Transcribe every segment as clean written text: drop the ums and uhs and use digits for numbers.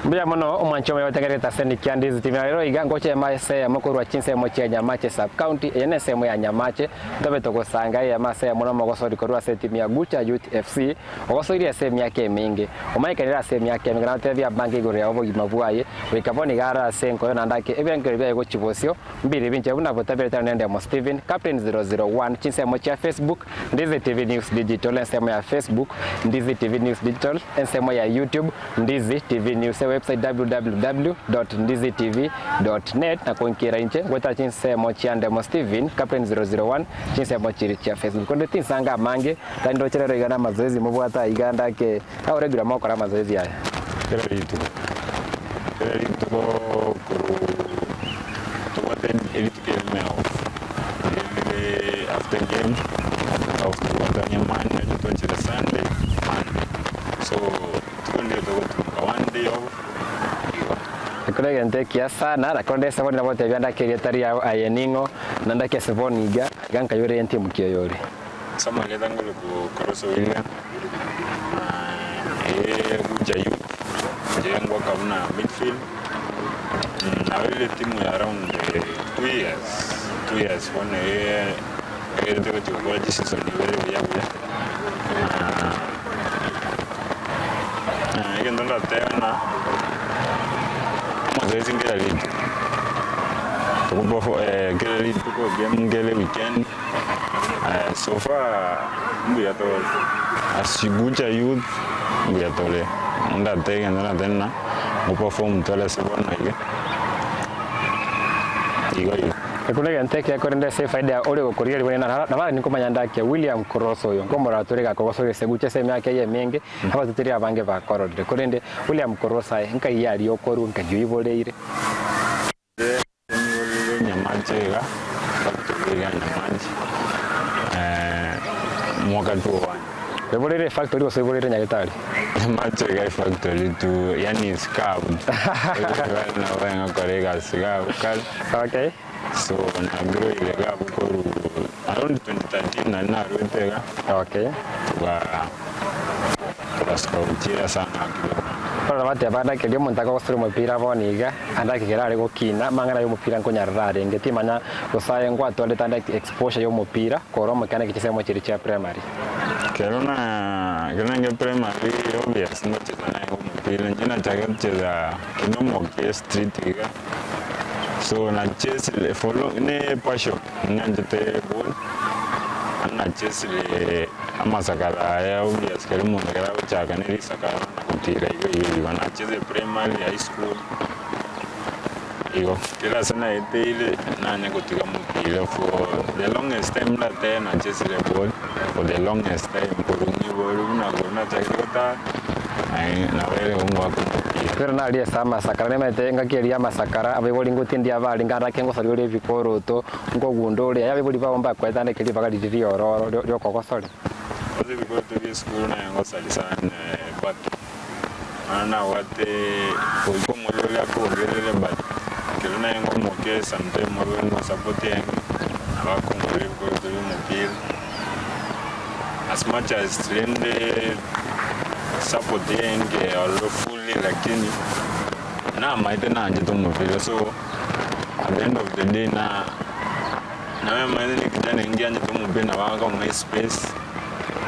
Mbuya mono omwanchi omoya otegererete ase Nikia Ndizi TV. Na rero iga ngocha ema ase eyemo korwa chinsemo chia Nyamache Sub County, eye nensemo ya Nyamache, ntobe togosanga eyemo ase eyemo nomogosori korwa ase etimu ya Gucha Youth FC, ogosoirie ase emiaka emenge. Omanyekanire ase emiaka emenge nagotebia abange igoro ya obogima bwaye, goika bono iga are ase enkoyo naende ake ebirengererio biaye gochia bosio, mbiri binche buna botaberete nende Ndemo Stephen, Captain 001, chinsemo chia Facebook, Ndizi TV News Digital ensemo ya Facebook, Ndizi TV News Digital ensemo ya YouTube, Ndizi TV News ewebsite www.ndizitv.net na konkera inche goetera chinsemo chia Ndemo Stephen, Captain 001, chinsemo chiri chia Facebook. Korende tinsanga amange, tari ndoche rero iga na amazoezi mobwate aiga ndake how regular mogokora amazoezi aya? Kera rituko, kera rituko korwa tobwate rituko erimo off, rire after game off tobwate onye Monday onye twachire Sunday, Monday so rituko ndire togotumeka one day off igo. Ekero egento ekiya sana, na korende ase bono nagotebia ndake erieta riao aye ning'o, na ndake ase bono iga, iga nkayore entimu ki oyore. Ase amarieta ngore Koroso William, eye Gucha Youth, inche ngoaka buna midfield, nabeire etimu ya around 2 years, 2 years bono eye egerete gochia gokora chiseason ibere buya buya. Egento ndatebe ng'a amazoezi nkera rituko, togo kera rituko game kere weekend. So far mbuya tore as Gucha youth mbuya tore ndatebe egento natebe ng'a ngo perform tore ase bono iga igo igo. Ekio negento ekiya korende ase efaida ya oria ogokorigereria buna naro nabo nikomanya ndake William Cross oyo nkomorora tore gakogosoria ase Gucha ase emiaka eye emenge abateteri abange bakororire korende William Cross aye nkai aria okorwa nkai oiboreire. Nigo rire Nyamache iga, factory iga Nyamache, mwaka tu one. Oiboreire efactory gose oiboreire nyagetari? Nyamache iga efactory tu, yaani sikabu tu, nabo ngokora egasi iga abwo kare. Okay. So nagroire iga abwo korwa around 2013 nari narwete iga. Okay. Tuga. Togasuka gochia ase amaaki buna. Barabwo bateba, Ndake erio omonto akogosera omopira bono iga, andake ekero are gokina, amang'ana y'omopira nkonyarora arenge. Timanya gose aye ngwatwarete ande exposure y'omopira korwa omokene eke chisemo chiria chia primary. Ekero na ekero naenge primary obvious ngocheza naye omopira, inche nachaka gocheza kende omoke street iga, so na chasire for long ne passion nyanchete ball, naende na chasire amasakara aya obvious kera omonto ekero agochaka ne risakara na gotira igo igo igo, nachesire primary, high school, igo. Kera ase naeteire nanye gotiga omopira for the longest time ndatebe nachesire ball for the longest time korwa nyiborwe buna korwa nachakire gotara naye nabeire igo ngoaka omopira. Ekero naria ase amasakara nimanyete engaki eria y'amasakara abaibori ngotindia abarenge arake ngosaria ore ebikoroto, nkogunda ore, aye abaibori bao mbakoete ande ekero ribaga riria riororo riokogosoria. Ase ebikoroto bia esukuru naye ngosaria sana but nonya nabwate goika omorwori oria akongereria but ekero naye ngomokia sometime omorwori ngosupport enge nabo akongorera ebikoroto bia omopira as much as rende support enge ororo fully lakini namaete nanchete omopira so at the end of the day na namaete nekijana ngianchete omopira nabo akong'a espace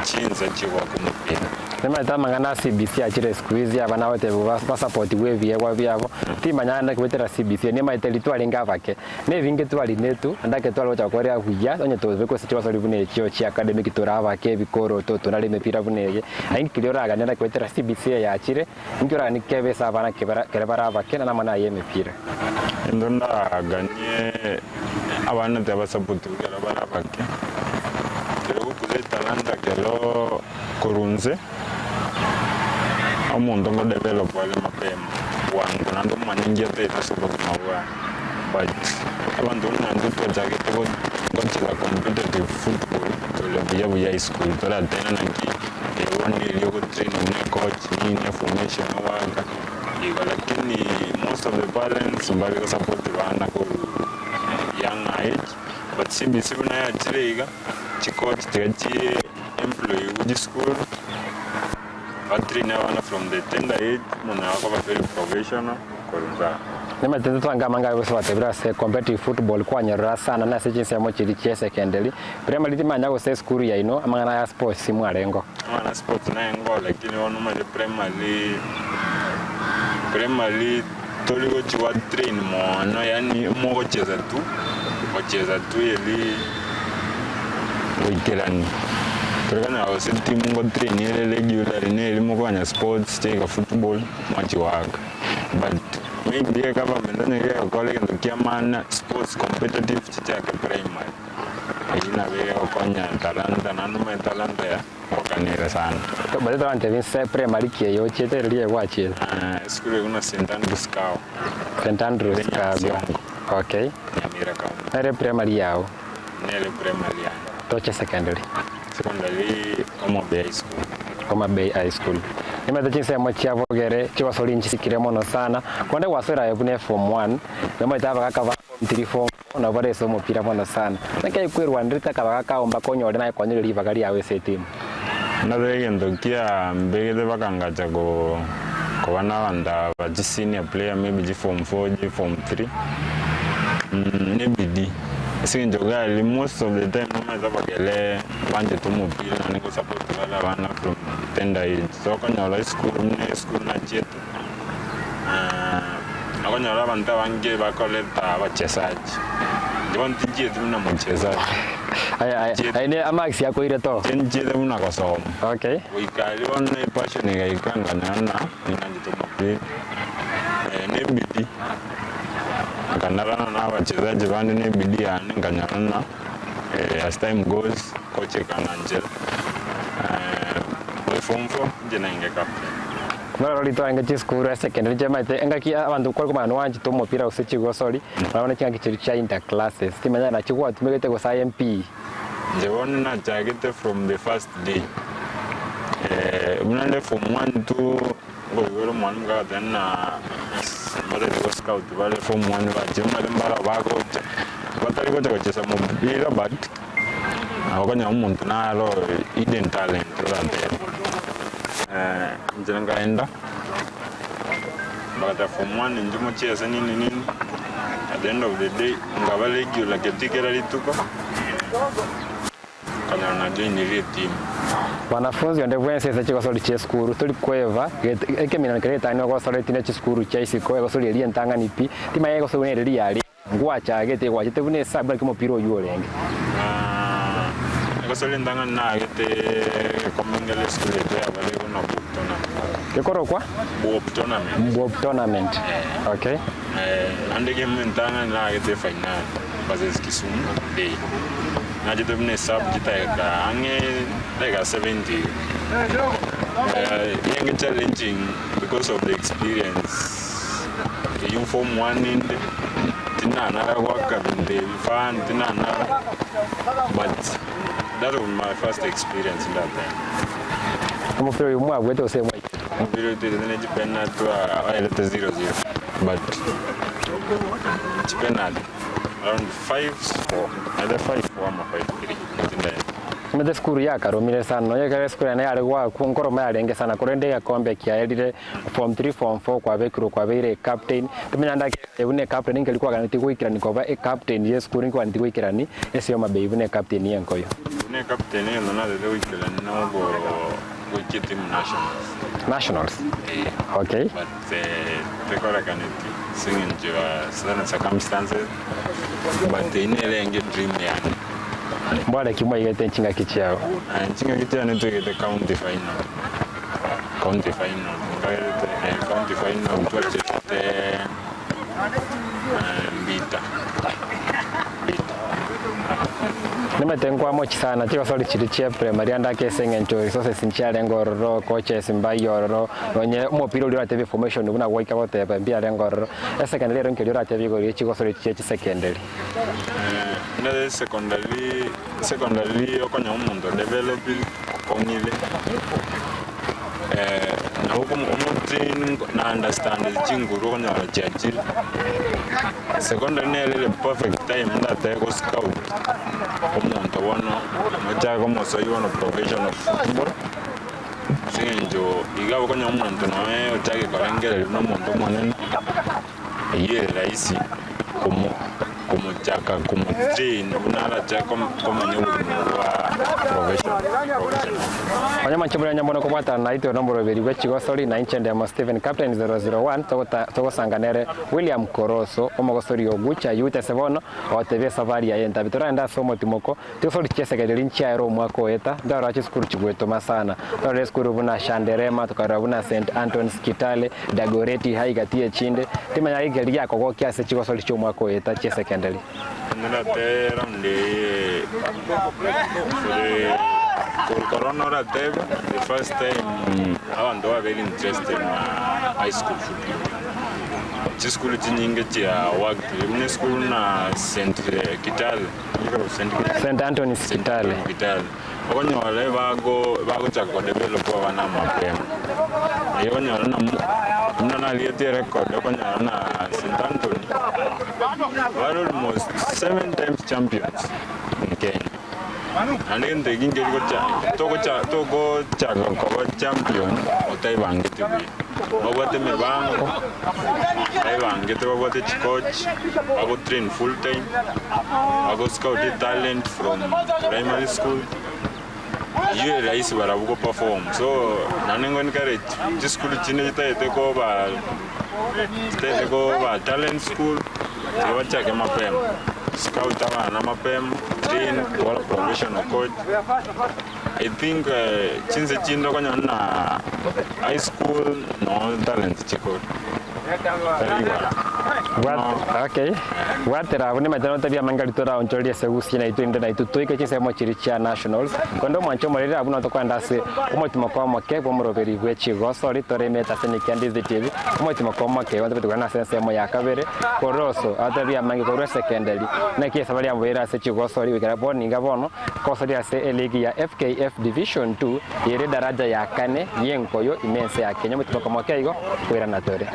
chinsa chigoaka omopira. Nimanyete amang'ana a CBC achire siku hizi abana bagotebiwa basapotigwe ebiegwa biabo, timanya naende goetera CBC nimanyete riria twarenge abake, na ebinge twarinetu naende ekero tware gocha gokora buya onye tobekwa ase chigosori buna echio chia academic tore abake ebikoroto tonare emepira buna eye, lakini keria oraganie naende goetera CBC eye yachire, ninki oraganie kebe ase abana kere bare abake naende amang'ana aya y'emepira. Intwe ndaganie abana tibasapotigwe ekero bare abake, ekero ogokuza etalanta kero korwa inse, omonto ngo develop are mapema bwango naende omanye inki ataete ase obogima bwaye but abanto buna intwe twachagete gocheza competitive football tore buya buya high school toratebe naki eye bono eria ogotrain buna ecoach nini eformation ogoaka igo lakini most of the parents mbare gosupport bana korwa young age but CBC buna yachire iga chicoach tiga chi employ chisukuru. Batraine abana from the tender age omonto nabo akoba very professional korwa inse. Nimanyete ntitwange amang'ana aye gose gwatebire ase competitive football kwanyorora sana nase chinsemo chiria chia secondary, primary timanya gose esukuru yaino amang'ana aya sports mwarengo. Amang'ana sports narengo lakini bono omanyete primary, primary tori gochi gwa train mono yaani mogocheza tu, gocheza tu eri goikerania. Tore konyora gose etimu ngo train ere regularly neri mokoganya sports chiaika football mwachia goaka. But maybe egovernment onye gegokora egento kia maana sports competitive chichake primary, eyio nabo egokonya talanta naende omanye talanta ya gokanire sana. Baria torantebie inse primary ki eye ochiete riria gwachiete? Esukuru eye buna St Andrews Kago. St Andrews Ere Kago. Nyansiongo. Okay. Nyamira County. Nere primary yago? Nere primary yane. Toche secondary? Secondary Homa Bay High School. Homa Bay High School. Nimanyete chinsemo chia bogere chigosori nchisikire mono sana, konde gwasoire aye buna eform one, nomanyete abagaka ba form three, form four nabo bare ase omopira mono sana. Naki aye kwerwanerete akabagaka ao mpaka onyore naye kwanyora ribaga riao ase etimu? Nabo egento kiambegete bakangacha ko koba nabanto aba chi senior player maybe chi form four, chi form three, nebidii. Ase eng'encho gari most of the time nomanyete abagere banchete omopira naende gosupport bare abana from tender age. So okonyora esukuru buna esukuru nachiete, okonyora abanto abange bakoreta abachesaji. Inche bono tinchieti buna mochesaji. Aya aya aye ne amarks akoirete oo. Inche nchiete buna gosoma. Okay. Goika aria bono epassion egaika nkanyora ng'a ninanchete omopira, na ebidii. Nkanarana na abachesaji bande na ebidii yane nkanyora ng'a as time goes coach ekananchera by form four inche nainge captain. Baroro ritwange chisukuru esecondary chiamaete engaki abanto kware komanya nwanchete omopira gose chigosori, bono chingaki chiria chia inter classes timanya naki gwatumegete gose aye mpi. Inche bono nachagete from the first day, buna nde form one two nkoigwera omwalimu kagotebi ng'a mbatagete go scout bare form one bachire omanyete mbaro bagocha, batari gocha gochesa omopira but nabo okonyora omonto naro hidden talent oratebe. Inche nkaenda, bagateba form one inche mochiese nini nini, at the end of the day nkaba regular keti kera rituko, nkanyora na joinire etimu. Wanafunzi onde bwensi ase chigosori chi'esukuru tori kweba ekeminano keria getang'ani ogosoreti ne chisukuru chia isiko egosori eria entang'ani pi, timanya egosori buna eria yarenge. Ngwachagete, gwachete buna esabu naki omopira oyio orenge. Egosori entang'ani naagete komengera esukuru yaito yabare buna Bob Tournament. Gekorokwa? Bob Tournament. Bob Tournament. Okay. Naende egame entang'ani naagete efainali versus Kisumu Day. Nachete buna esabu chidakika ang'e dakika 70 iga. Eyenge challenging because of the experience. Eyio form one inde, tinanara goaka binto ebi fan, tinanara, but that was my first experience in that time. Omopira oyo mwabuete gose mwaitire? Omopira oyo twaitete ne chipenalty twaerete zero zero but chipenalty around 5-4 either 5-4 ama 5-3 tindanyora. Omanyete esukuru yakaromire sana, nonya ekero esukuru yane yare goakwa nkoroma yarenge sana korende egekombe kiaerire Form three, form four kwabekirwe kwabeire ecaptain, timanya ndake buna ecaptain nkeri kwaganetie goikerani koba ecaptain ye esukuru nkwaneti goikerani ase Homa Bay buna ecaptain ye enkoyo. Buna ecaptain egento natete goikerani nogo goikia etimu nationals. Nationals? Eh. Okay. But tekorekaneti ase eng'encho ya certain circumstances but eyio nere enge dream yane. Mbore ki mwaigete chingaki chiao? Chingaki chiane twaigete county final. County final nkagerete county final twachete Mbita Mbita. Nimanyete nkwamochi sana chigosori chiria chia primary ande ake ase eng'encho resources nchiarenge ororo, coaches mbaye ororo, nonye omopira oria oratebe formation buna gwaika goteba mbiarenge ororo. Esecondary ero nkeria oratebe igoro ye chigosori chia chisecondary. Ndare secondary secondary okonya omonto developing okong'ire nabo omotrain na understand chinguru okonyora chiachire. Secondary nere ere perfect time ndatebe go scout omonto bono mochake komosoi bono professional football ase eng'encho. Engencho iga okonyora omonto noe ochake korengereria buna omonto omonene, eyio ere rahisi komo komochaka komotrain buna arachake komenya obogima bwa professional professional. Onye mwanche buna nyambono kobwatana naitwe nomoroberi bwe chigosori, na inche Ndemo Stephen Captain 001 togota togosanga nere William Koroso omogosori o Gucha Youth ase bono ogotebia esafari yaye entabe. Toragende ase omotimoko Tigosori chi'esekereri nchiaere omwaka oeta, ntarora chisukuru chigwetoma sana. Torore esukuru buna Shanderema, tokarora buna St. Anthony's Kitale, Dagoretti High gati y'echinde. Timanya gaki keria giakogokia ase chigosori chi'omwaka oeta chi'esekenderi. Norate round eye for the korwa noratebe the first time abanto babeire interested na high school football. Chisukuru chinyinge chia worked buna esukuru buna St. Kitale. St. Anthony's Kitale. Kitale. Okonyora ebago bagochaka kodevelop abana amapema. Erio okonyora na buna narigetie erecord okonyora na St. Anthony bare almost seven times champions in Kenya. Naende egento eki nkeri gocha togocha togochaka koba champion otaebangeti buya. Babwate emebango, baebangete babwate chicoach, bagotrain full time, bagoscout etalent from primary school, eyio ere rahisi barabwo goperform. So naende ngo encourage chisukuru chinde chitagete koba chitagete koba talent school, tiga bachake mapema, scout abana mapema, train, twara professional coach. I think chinse chinde okonyora na high school no talent chikoro tari igoro. Bwat, okay. Bwatera abwo nimanyete notebi amange aria toraonchorerie ase gusii naitwe inde naitwe toike chinsemo chiria chia nationals. Korende omwancho omorere abwo nabo tokoenda ase omotimoko omoke bw'omoroberi bwe chigosori toremete ase Nikia Ndizi TV. Omotimoko omoke igo ntobete korenda ase ensemo ya kabere koroso atebi amange korwa esekenderi naki esabari yamobeire ase chigosori goikera bono niga bono Kosoria ase eligi ya FKF Division Two ere daraja ya kane y'enkoyo ime ense ya Kenya omotimoko moke igo koirana tore.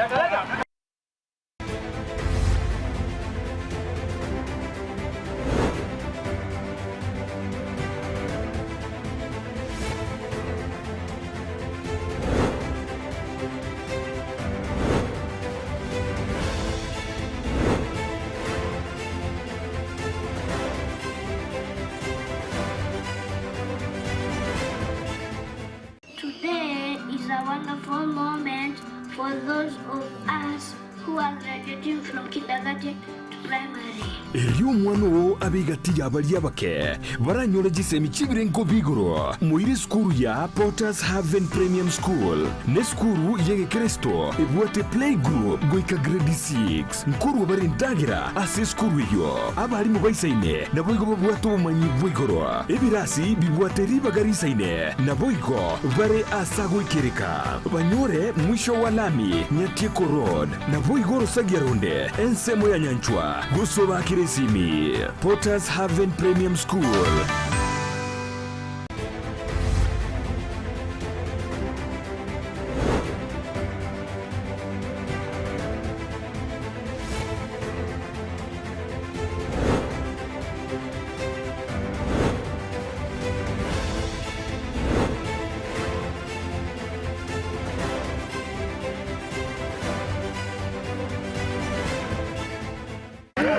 Today is a wonderful moment for those of us who are graduating from kindergarten to primary. Erio omwana oo abe egati ya baria abake baranyore chisemi chi'ebirengo bi'igoro. Moire esukuru ya Potter's Haven Premium School nesukuru y'egekeresito ebwate playgroup goika grade 6. Nkorua bare endagera ase esukuru eyio. Abarimu baisaine naboigo babwate obomanyi bwa igoro. Ebirasi bibwate ribaga risaine, naboigo bare ase agoikereka. Banyore mwisho wa lami Nyatieko Road, naboigo orosagia ronde ensemo ya Nyanchwa, gose obaakere esimi. Potters Haven Premium School.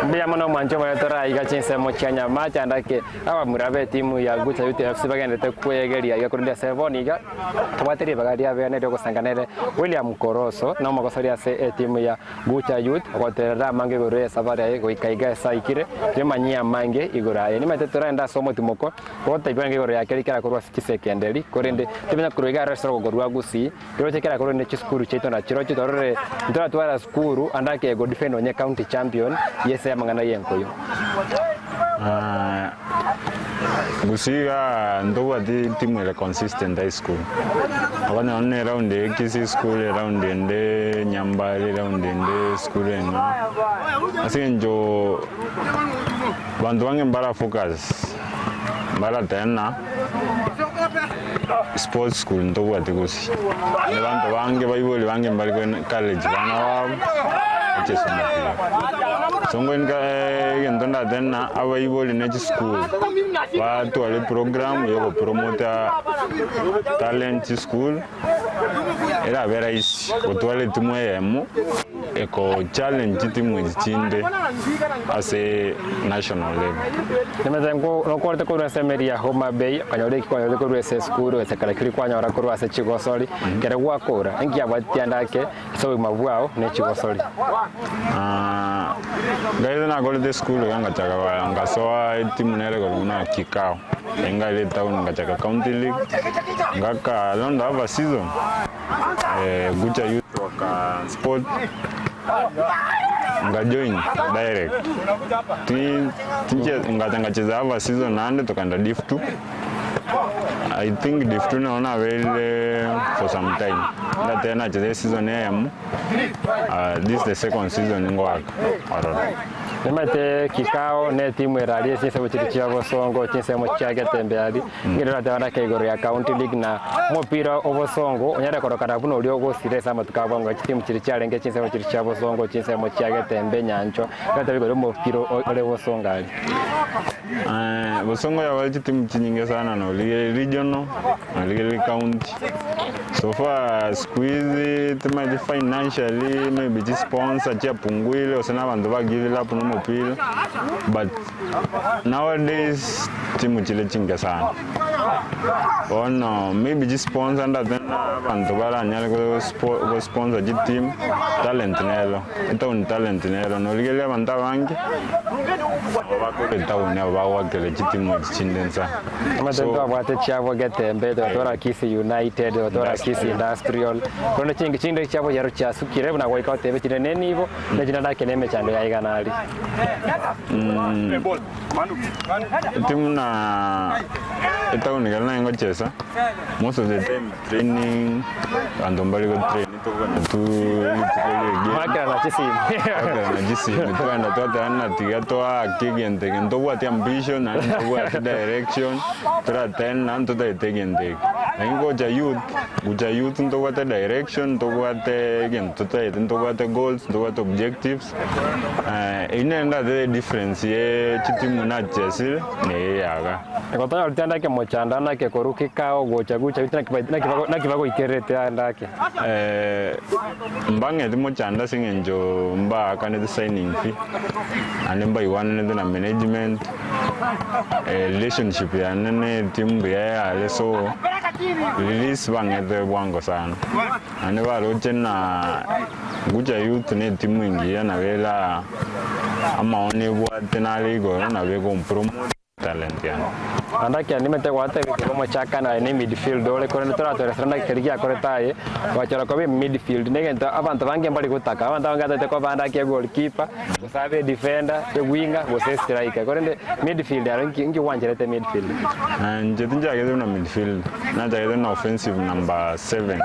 Mbuya mono omwancho omoyo toraiga chinsemo chia Nyamache ande ake abamura b'etimu ya Gucha Youth FC bagenderete kwegeria iga korende ase bono iga tobwate ribaga ria bene riogosanga nere William Koroso na omogosori ase etimu ya Gucha Youth ogoterera amange igoro y'esafari aye goika iga ase aikire, rimanyie amange igoro aye. Nimanyete toragende ase omotimoko ogotaigwa nigo igoro yake rikera korwa ase chisekenderi, korende timanya korwa iga aro ase orogongo rwa Gusii, riroche kera korwa ne chisukuru chiaito nachirochio torore ntoratwara sukuru ande ake go defend onye county champion y'ese amang'ana y'enkoyo. Gusii igaa ntobwati timu ere consistent high school. Okonyora buna eround eye Kisii school, eround ende Nyambari, eround ende school ende. Ase eng'encho banto bange mbara focus, mbaratena sports school ntobwati gusii. Naende banto bange baibori bange mbari ko encourage bana babo. Gochesa omopira. So ngoinka egento ndatebe ng'a abaibori ne chisukuru batware eprogram ya ogopromota talent chisukuru, erabe rahisi gotwara etimu eyemo eko challenge chitimu echi chinde ase national level. Nimanyete nokwarete korwa ase emeri ya Homa Bay, okanyora eki kwanyorete korwa ase esukuru, gose kera keria kwanyora korwa ase chigosori, ekero gwakora, inki kiabwatetie ande ake ase obogima bwao ne chigosori? Nkaete nakorete esukuru iga ngachaka ngasoa etimu nere korwa buna Kikao, enga ere etown ngachaka county league, ngaka around half a season, Gucha youth baka sport ngajoin direct, ngacha ngacheza half a season naende tokaenda div two. I think div two nabo nabeire for some time, ndatebe nachete eseason eyemo, this is the second season ngoaka ororo. Nimanyete kikao ne etimu ere aria ase chinsemo chiria chia bosongo, chinsemo chia Getembe aria, nigo toratebane ake igoro ya county league na omopira o bosongo onyare korokana buna oria ogosira ase amatuko a bwango chitimu chiria chiarenge chinsemo chiria chia bosongo, chinsemo chia Getembe, Nyanchwa, toratebe igoro ya omopira ore bosongo aria. Bosongo yabare chitimu chinyinge sana norigereria regional, norigereria county. So far siku hizi timaeti financially maybe chisponsor chiapunguire gose na abanto ba give up na omopira but nowadays timu chire chinke sana. Bono maybe chisponsor ndate na abanto baranyare gosponsor chitimu, talent nero. Etown talent nero norigereria abanto abange nabo bakore etown abo bagoakera chitimu echi chinde nsa. Omanyete So ntwabwate chiabo Getembe, twatora Kisii United, twatora Kisii Industrial, korende chingi chinde chiabo chiaro chiasukire buna goika otebe chinde nenibo, ne chinde ndake na emechando ya igana aria. Etimu na etown ekero naye ngochesa most of the time training abanto mbare go train tokoganya tu rituko ria egame Goakerana chisimi. goakerana chisimi twagenda twateba ng'a tiga toake egento eke ntobwati ambition naende ntobwati direction toratebe ng'a ntotagete egento eke. Lakini gocha youth, gocha youth ntobwate direction ntobwate egento totagete ntobwate goals ntobwate objectives Eyio nere ndatebe edifference ye chitimu nachesire na eye yaga. Igo tonyoreti ande ake mochando ande ake korwa kikao gocha gocha gocha naki naki naki bagoikererete ande ake. Mbang'eti mochando ase eng'encho mbaakanete signing fee, naende mbaigwananete na management, relationship yane na etimu mbuya yare so release bang'ete bwango sana. Naende baroche ng'a Gucha Youth netimu engiya nabo ere amaono ebwate nare igoro nabo egompromote talent yane. Naende akia nimete gwatebia korwa omochakano aye ne midfield ore korende toratoresera naki keria giakorete aye gwachora koba emidfield negento abanto bange mbari gotaka abanto abange batagete koba ande ake egoalkeeper gose abe edefender ewinger gose estriker korende midfield aro nki nki gwancherete midfield? Inche tinchagete buna midfield, nachagete buna offensive number seven.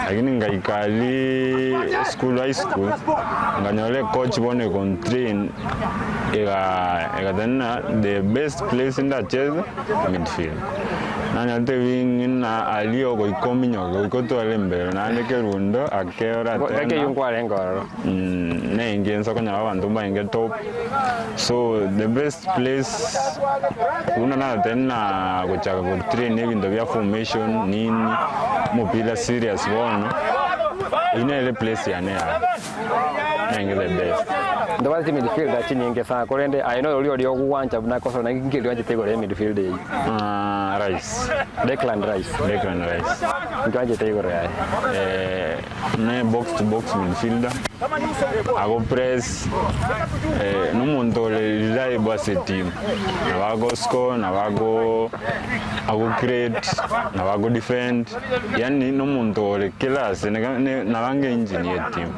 Lakini ngaika aria esukuru high school, nkanyora ecoach bono egontrain ega egateba ng'a the best place ndacheze midfield. Nanyorete wing ng'a aria ogoika ominyoke goika otware embero naende kerundo ake oratebe Gaki ng'a eyio nkwarenge ororo. Nenge inse okonyora abanto mbarenge top, so the best place buna naratebe na gochaka go train ebinto bia formation nini, omopira serious bono, eyio nere place yane ya nenge the best. Ntobwate chimidfielder chinyinge sana korende aye noyoria oria ogwancha buna kosora naki nki oanchete igoro ya emidfielder eyio? Rice. Declan Rice. Declan Rice. Nki oanchete igoro yaye? Ne box to box midfielder, ago press, nomonto ore reliable ase etimu, nabo ago score, nabo ago ago create, nabo ago defend, yaani nomonto ore kera ase nabo ange engine ye etimu.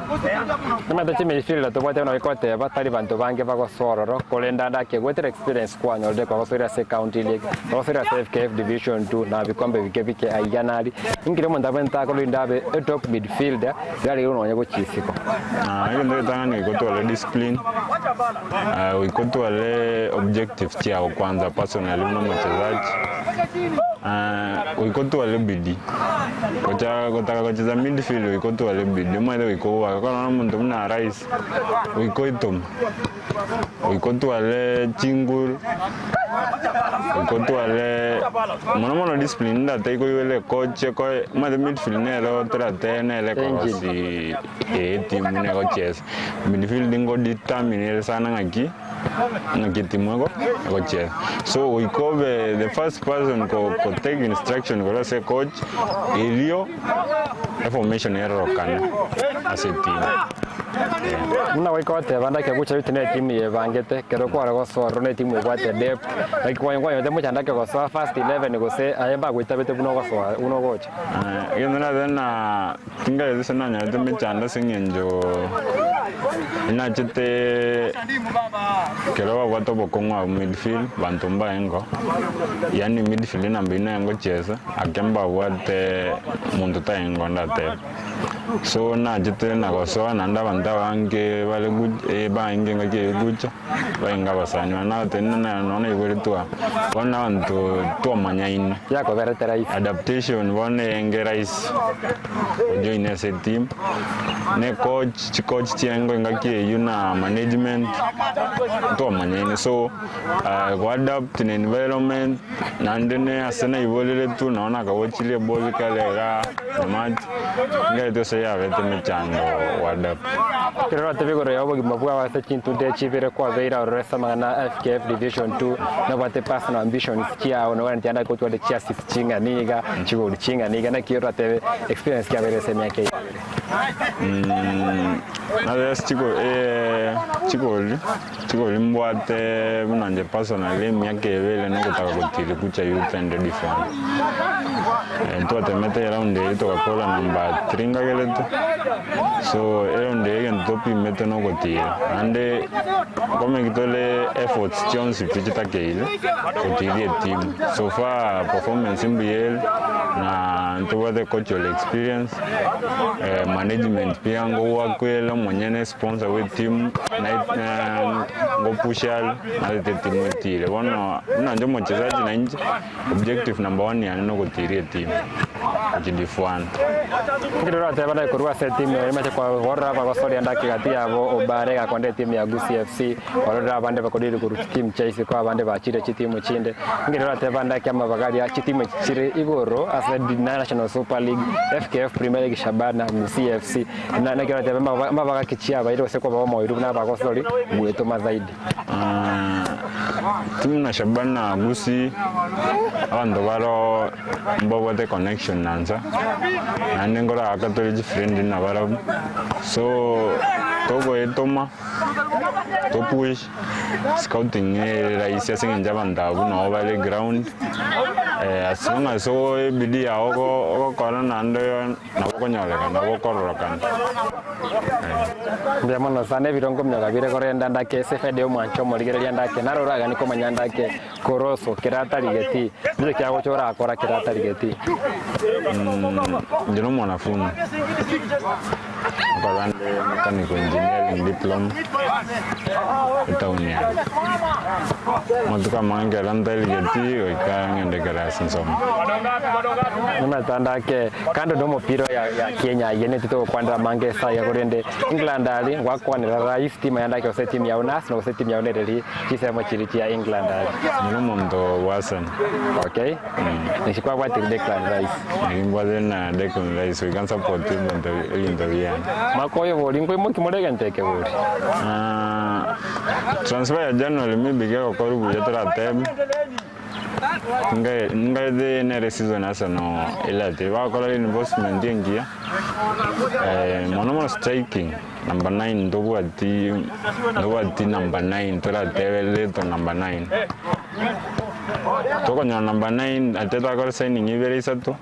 Nimanyete chimidfielder tobwate buna goteba tari banto bange bagosoa ororo korende ande ake goetera experience Kwanyorire kwagosoire ase County League, kwagosoire ase FKF Division 2 na bikombe bike bike aiga na aria. Inki omonto abwenerete akore erinde abe e top midfielder riarenge nonya gochia isiko? Egento egetang'ani goika otware discipline, goika otware objectives chiago kwanza personally buna omochezaji. Goika otware bidii, gocha gotaka gocheza midfield goika otware bidii, omanyete goika ogoaka korora na omonto buna Rice, goika oitome, goika otware chinguru, goika otware mono mono discipline ndatake koigwera ecoach ekoe, omanyete midfield nero toratebe nere ekorosia etimu buna egochesa, midfield nigo determine ere sana ng'aki. Ng'aki etimu ego egochesa. So goika obe the first person ko ko take instruction korwa ase ecoach erio eformation erorokane ase etimu. Buna goika goteba ndake gocha gochia ne etimu yebangete, ekero kware gosoa ororo ne etimu ebwate depth, naki kwanya kwanyete mochando gosoa first 11 gose aye mbagoitabete buna ogosoa buna ogocha. Egento natebe na tingaeti ase nanyarete emechando ase eng'encho nachete ekero babwate obokong'u abwo midfield banto mbaengo, yaani midfield enamba eyio naye ngochiesa ake mbabwate monto taengo ndatebe. So nachete nagosoa naende abanto abange bare good baenge engaki eye gocha. Bainga abasani bane nagotebi ng'a nonya naiboretwe aa, bono abanto twamanyaine. Yakoberete rahisi. Adaptation bono enge rahisi gojoin ase eteam, ne coach, chicoach chiaengo engaki eywo na management twamanyaine so goadapt na environment naende ne ase naiboreretwe nonya nakagochirie ebori kare igaa Nyamache, Ingaetwe ase yabete emechando goadapt. Ekero oratebe igoro ya obogima bwao ase chintunde chibere kwabeire aroro ase amang'ana a FKF Division 2, nobwate personal ambitions chiao nogwenereti ande gotware chiassist ching'ana iga, chigoli ching'ana iga, naki oratebe experience kiabeire ase emiaka eye ebere? Naro ase chigoli, chigoli mbwate buna inche personally emiaka ebere nogotaka gotiri kucha youth and ready for Twatemete eround eye togakora number three ngagerete, so eround eye egento topimete nogotira, naende nkomeki tore efforts chionsi pi chitakeire gotiria etimu. So far performance mbuya ere na ntobwate coach ore experience, management pia ngowakwere omonyene sponsor bwa etimu ngopusha are narete etimu etire. Bono buna inche omochezaji nainche. Objective number one yane nogotiria etimu gochia div one. Ekero oratebe naye korwa ase etimu eye nimache korora abagosoria ndake gati yabo Obare egakonda etimu ya Gusii FC, ororere abande bakorire korwa chitimu chia isiko abande bachire chitimu chinde. Ekero oratebe ndake amabaga aria chitimu echi chire igoro ase National Super League, FKF Premier League Shabana, Gusii FC na naki oratebe amabaga ki chiabaire gose koba omoiru buna abagosori gwetoma zaidi. Timu na Shabana Gusii abanto baro mbabwate connection na nsa naende nkoragaka tore chifriend nabarabwo so togoetoma topush scouting ere rahisi ase eng'encho abanto abwo nabo bare ground as long as ebidii yago ogokora naende nabo okonyorekana nabo okororokana. Mbuya mono sana ebirongo mioga bire korenda ndake ase efaida y'omwancho omorigereria ndake naro oraganie komanya ndake koroso kera atarigeti ndiche kiagocha orakora kera atarigeti. Inche nomwanafunzi nkora nde mechanical engineering diploma etown ya amatuko amange ekero ntarigeti goika ng'ende class nsome. Nimanyete ndake Kando nomopira ya Kenya ayio netete gokwanera amange ase aya korende England aria ngwakwanera rais timu yande ake gose etimu yao na Arsenal gose etimu yao nereri chisemo chiria chia England aria. Inche nomonto bwa Arsenal. Okay, naki kwabwatire Declan Rice? Naki mbwatire na Declan Rice goika nsupport ebinto ebinto biane. Maka oyo bori nkoimoki more egento eke bori? Transfer ya January maybe kegokorwa buya toratebe. Ngaete nere season Arsenal elatire bagokora reinforcement engiya mono mono striking number 9 ntobwati ntobwati number 9 toratebe leto number 9 tokonyora number 9 ate twakora signing ibere isato.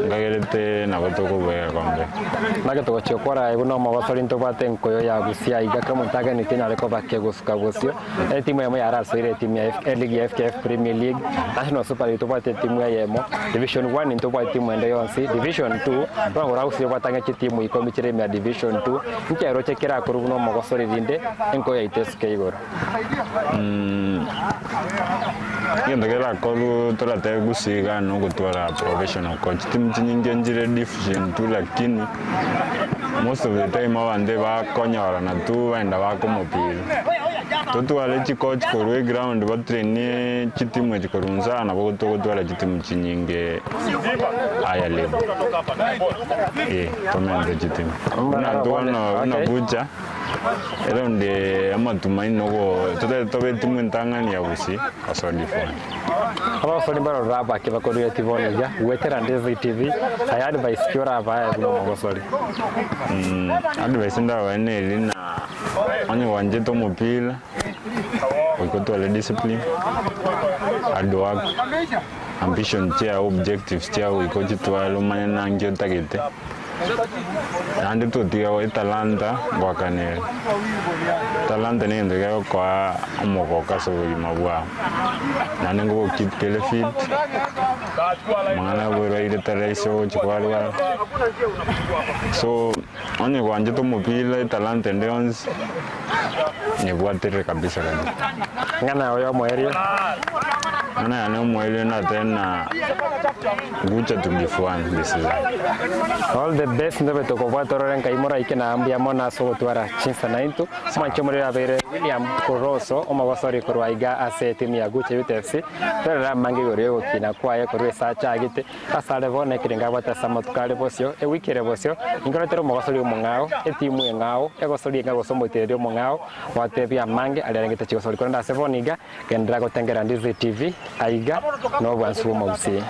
Nkagerete nabo tokobua egekombe. Naki togochia gokora aye buna omogosori ntobwate enkoyo ya gusia iga kera omonto ageneti enyare koba kegosuka bosio. Etimu eyemo yarasoire etimu ya eligi ya FKF Premier League, National Super League tobwate etimu eyemo, Division 1 ntobwate timu ende yonsi, Division 2 bono ngora gusii obwate ang'e chitimu ikomi chire ime ya Division 2, nkeroche kerakorwe buna omogosori rinde enkoyo yaito esuke igoro. Egento kerakorwe toratebe gusii igaa nogotwara professional coach. Chitimu chinyinge nchire deficient tu lakini most of the time abanto ebakonyorana tu baenda baka omopira. Totware chicoach korwa eground batrainie chitimu echi korwa inse aa nabo togotwara chitimu chinyinge higher level. Eh, tomente chitimu. Buna intwe bono buna Bucha. Ere onde amatumaini nogo totari tobe etimu entang'ani ya Gusii ase Odifono. Abagosori mbarorore abake bakorire tibono iga, goetera Ndizi TV, aye advice ki orabae buna omogosori? Advice ndabae neri na onye gwanchete omopira goika otware discipline, hard work, ambition chiago, objectives chiago goika ochitware omanye nanki otagete. Naende totiga etalanta ngoakana ere. Etalanta negento kegokoa omogoko ase obogima bwao, naende ngogokeep kere fit, amang'ana oborwaire tari rahisi ogochia kwarwara. So, onye gwanchete omopira etalanta ende yonsi, nyebwaterere kabisa kabisa. Ng'ana oyo omoerio. Ng'ana yane omoerio natebe na Gucha to be fun this season. All the best ntobe tokobwata orore nkai moraike na mbuya mono ase ogotwara chinsa naintwe. Omwanchi omorero abeire William Koroso omogosori korwa iga ase etimu ya Gucha Youth FC. Torore amange igoro yogokina kwaye korwa ase achagete ase are bono ekerengo abwate ase amatuko are bosio ewiki ere bosio. Inkoretere omogosori omong'ao, etimu eng'ao, egosori eng'ao gose omoitereri omong'ao gwatebia amange aria arengete chigosori korende ase bono iga Genderera gotengera Ndizi TV aiga nobwansu bw'omogusii.